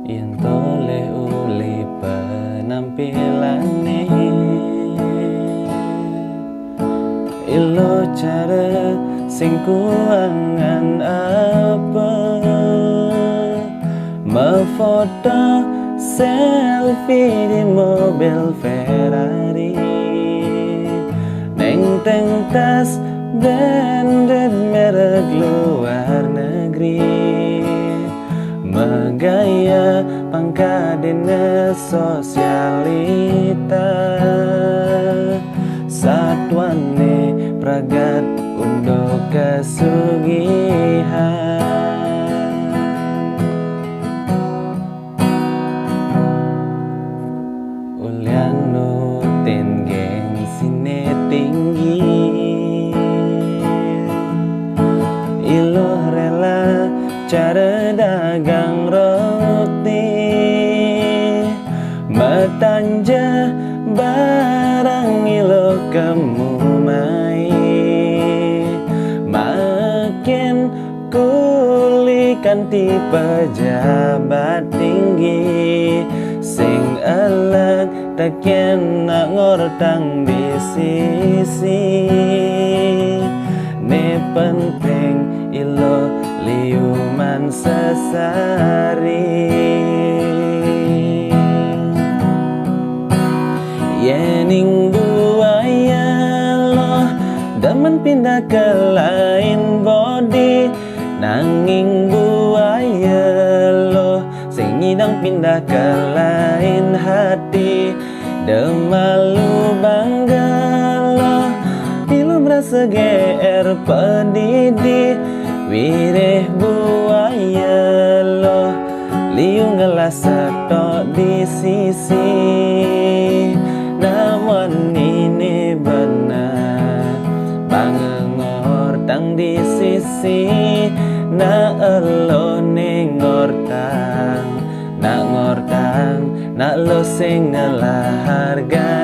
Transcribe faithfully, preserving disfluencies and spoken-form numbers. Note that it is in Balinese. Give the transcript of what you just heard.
Yen toleh uli penampilane, ilo cara sing kuangan apa, mafoto selfie di mobil Ferrari, neng teng tas branded merek luar negeri, megaya pangkat dinas sosialita, satuane pragat untuk kesugihan. Ulian nutin gengsine tinggi, ilo rela cara dagang roti, matanja barang ilo kemu mai, makin kuli kanti pejabat tinggi sing elek teken nak ngortang di sisi. Ne penting ilo liuman sesari. Yening buaya lo demen pindah ke lain body, nanging buaya lo sing ngidang pindah ke lain hati. Demalu bangga lo, pilu merasa G R pedidi, wireh buaya lo, liu ngelas tok di sisi. Namun ini benar, bang ngortang di sisi, nak elo ne ngortang, nak ngortang, nak lo sing ngelah harga.